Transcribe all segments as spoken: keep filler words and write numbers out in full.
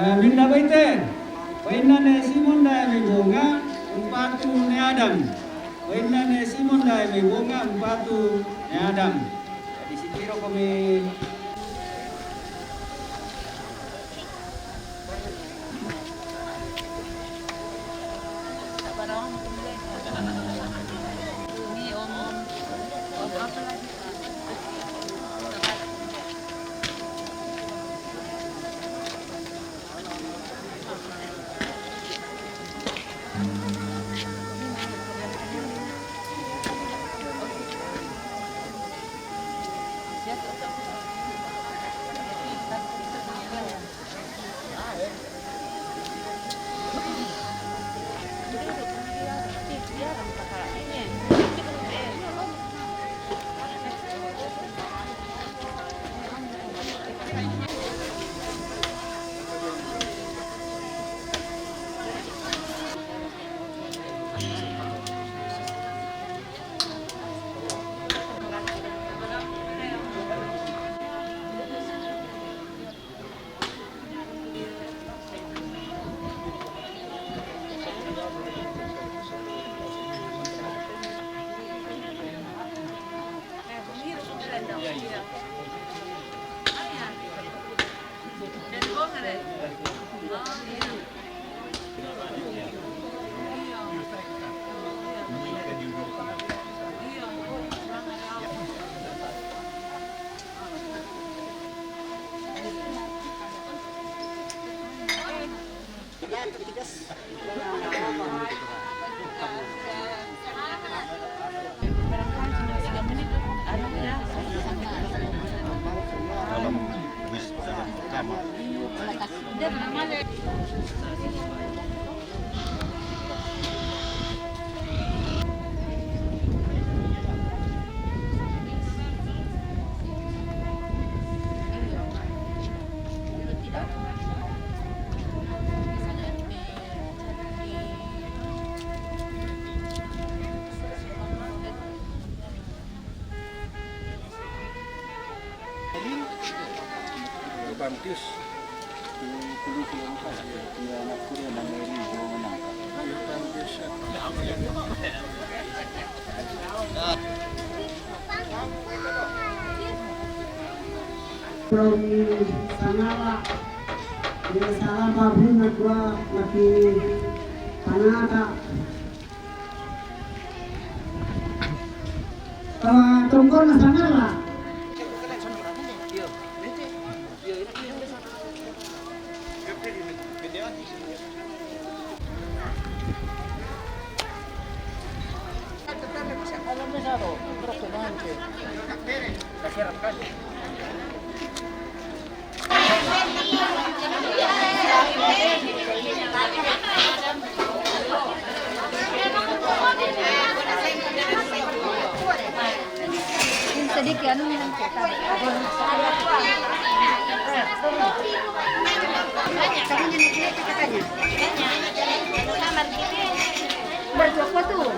Eh, minda baite, bainna ne Simon dae mai Bonga, umpatu ne Adam. Bainna ne Simon dae mai Bonga, umpatu ne Adam. Jadi sitiro komi. Promi Sangala, ya, salam pabuna dua laki panata. Tongkol Sangala. Sedikit anu yang cetak. Katanya naik-naik katanya. Mertua tuh.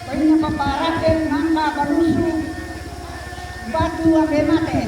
Bainna paparake mangga barusu batu ambe mate.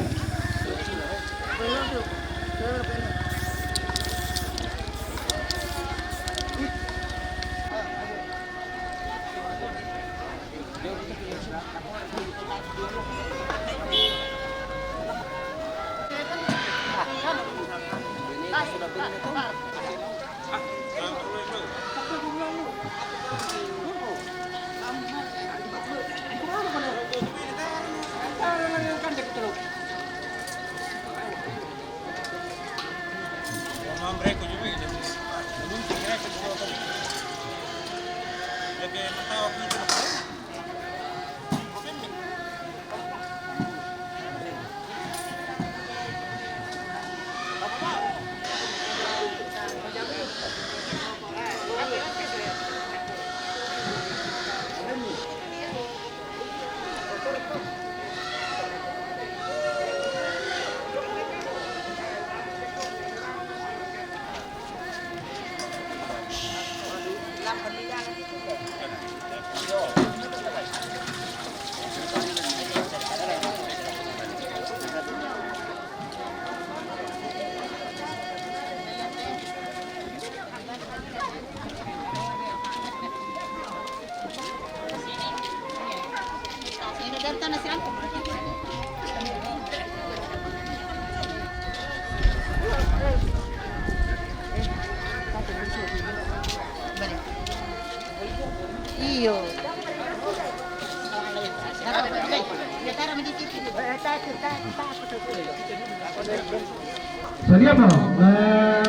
Salamo, la,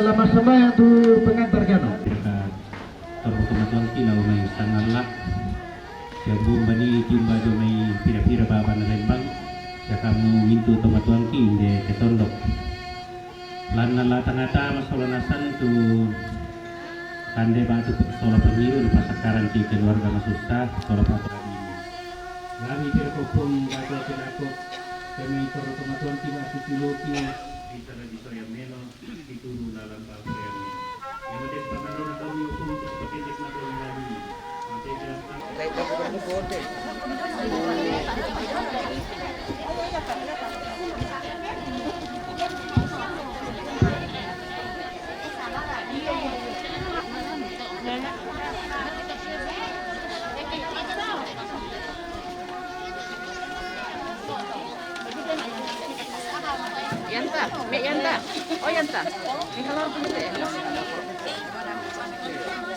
la massambayang tu pengantar kami. Torbo tomatuangki lao mai Sangallak, siang bomba ni tiumba jo mai pira-pira baba na lembang, siakamu mintu tomatuangki inde te tondok. Lanna la tangata masola nasan tu kande batu sola pangiru pasakkaran ki keluarga masussa, sola patu. Lami pira kopong batu ape lako, kami torbo tomatuangki batu tuluki, bisa lagi soya meno, dituru dalam pasukan. Yang penting pernah orang tahu ni hukum tu seperti dia kena tahu lagi. Nanti dia Yanta, me yanta. Oh yanta. Ni kalau pun deh.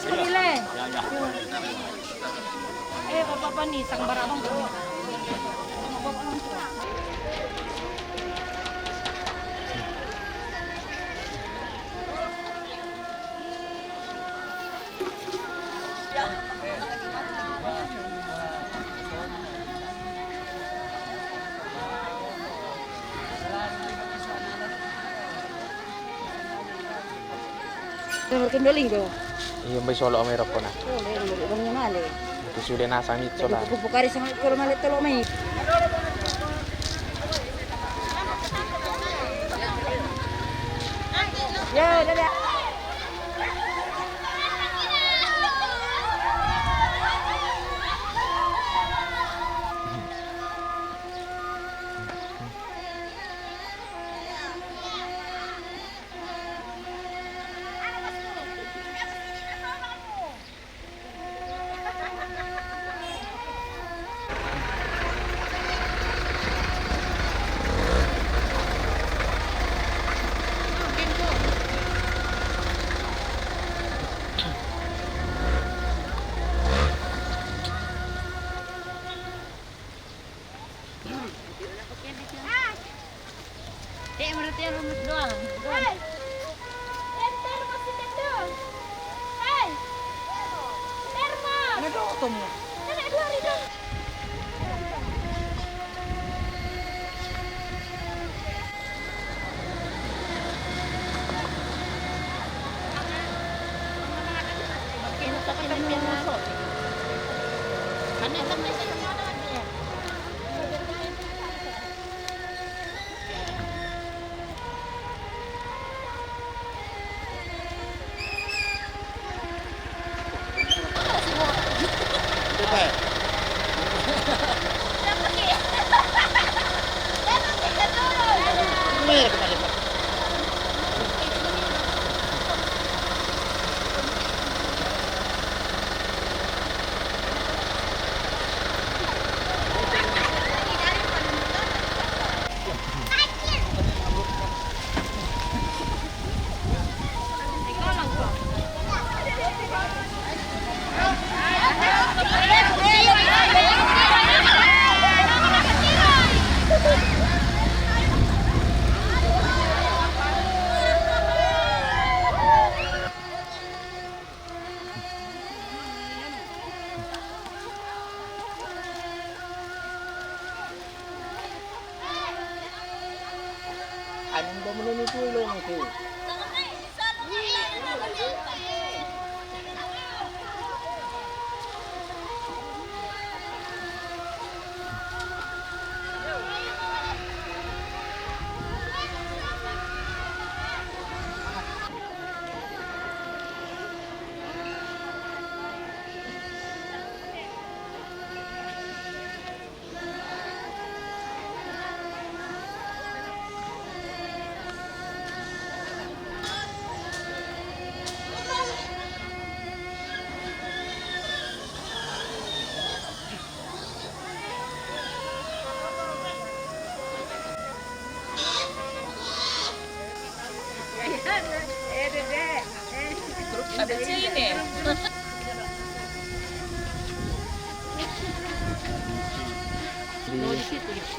Sekali le. Eh, bapak apa ni? Sang barabang. Nomor kendolinggo. Iyo, mbai solo ame rokona. Oh, le, nomor bang male. Itu sudah nasa mit sola. Pukari sama kalau male tolo mai. Ya, dadah. Eh, berarti yang rumus doang. Hai. Yang termos itu. Hai. Termos. Ada dua otomu. Ada dua hari dong.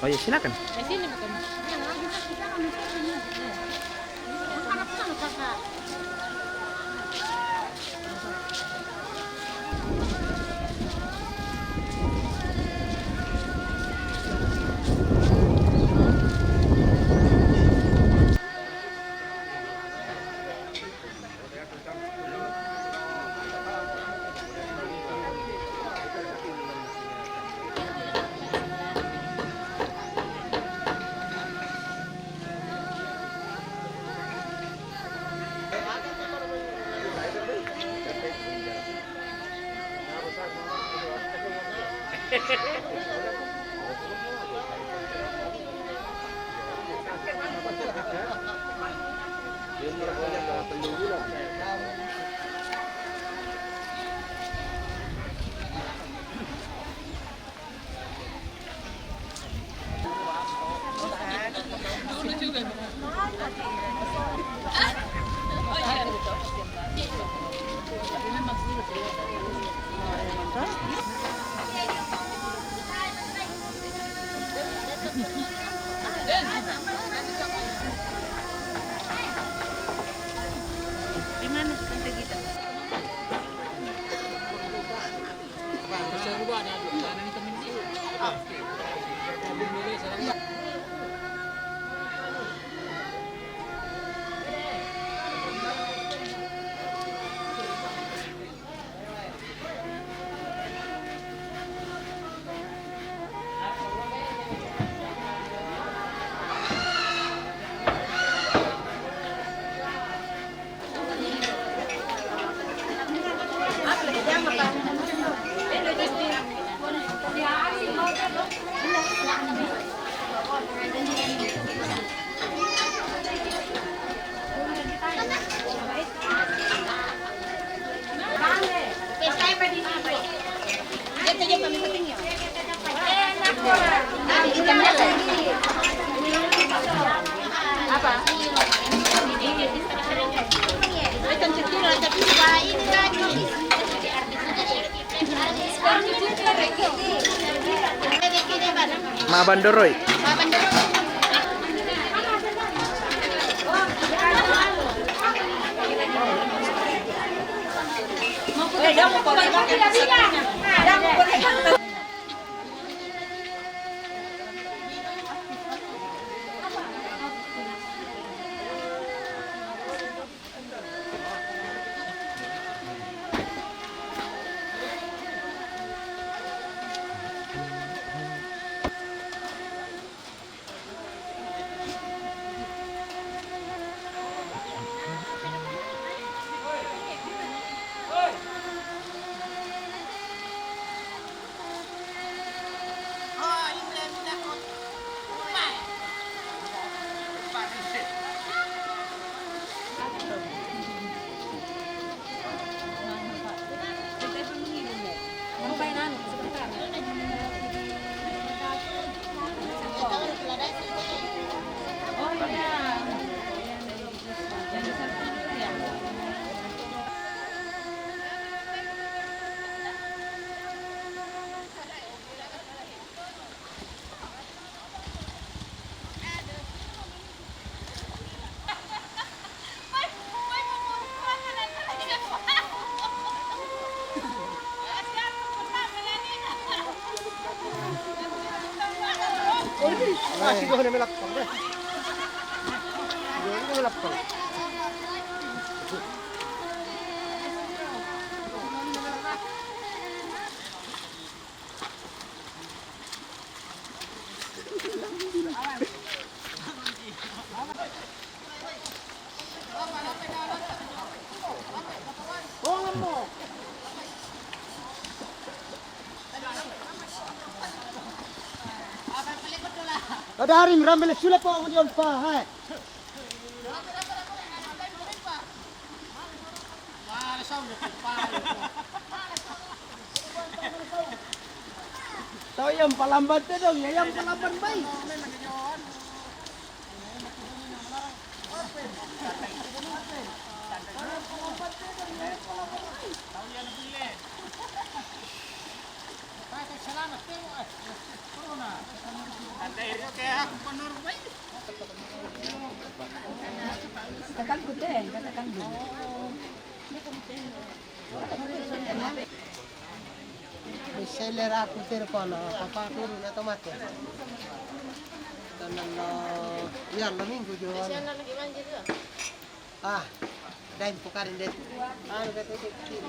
Oh ya, silakan. Di mana? Tante Gita. Ma bandoroi. Ah, siguro na may lakpan, eh. Ada ring rambele sule po mo dion pa, hai. Tau yang palambat tu dong, ya yang palambat baik. Katakan kute, katakan dulu. Selera kutir kono, papa turu na tomate. Tanah lo, ya lo minggu jual. Ah, dai pokarin det. Anu kata kecil.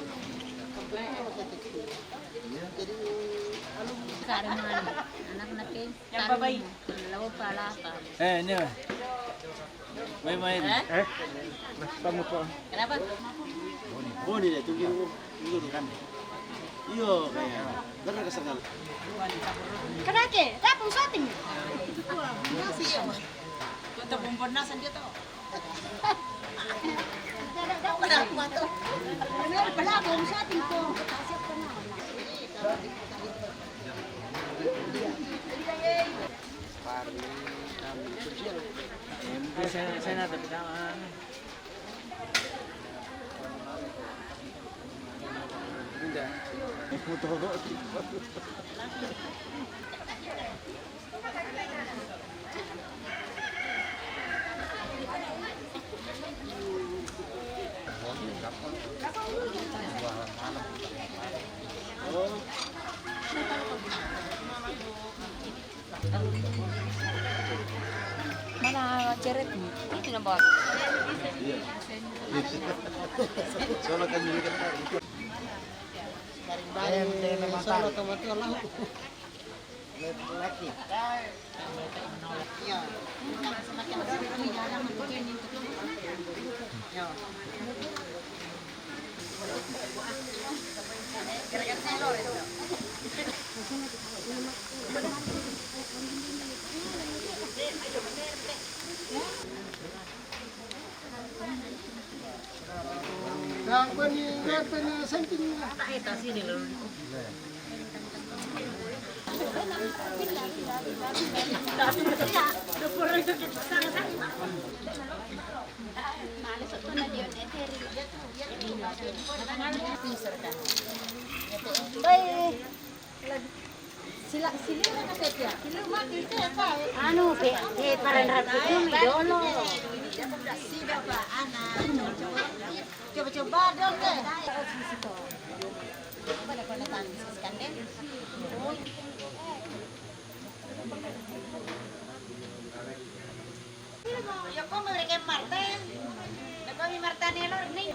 Jadi anu. Karena anak-anak yang babai. Lawa palapa. Eh, ini. Main-main. Eh? Mas, kamu po. Kenapa? Boni deh, tunggu dulu, tunggu dulu kan. Iyo, kayak. Benar ke sana. Kenapa? Kapan syuting? Masih ya. Untuk membuat nasan dia tahu. Mana ceret? Itu nampak. Soalnya kan ini kan. Solo tomato lah. Laki. Iya. Iya. Anu, pe, pe, paran rapi kumi dolo. Coba-coba dong, deh. Coba deh, pernah tahan bisnis kan, deh. Ya, kok mereka Marta? Mereka Marta Nelor nih.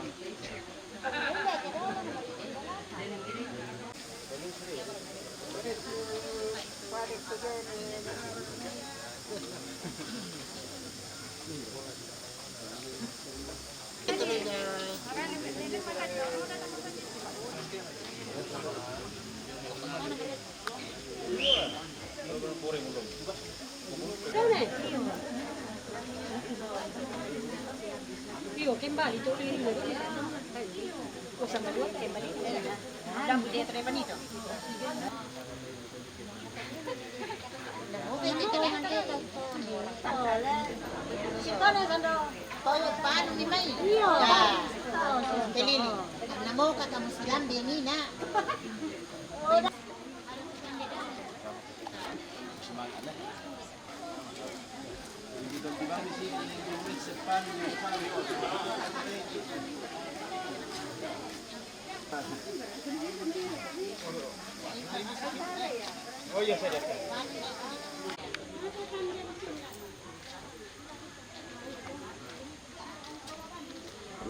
Io, che balli, tu io, cosa mi vuoi che balli? Dopo dietro è finito. Toyo panu ni mai. Iyo. Pelili. Namoka kamu silambe nina.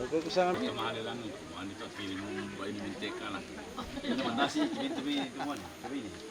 Kamahal lang, kung ano ito, pili mo ba yung mantika lang. Ano naman, nasi, ito, ito, ito, ito, ito, ito.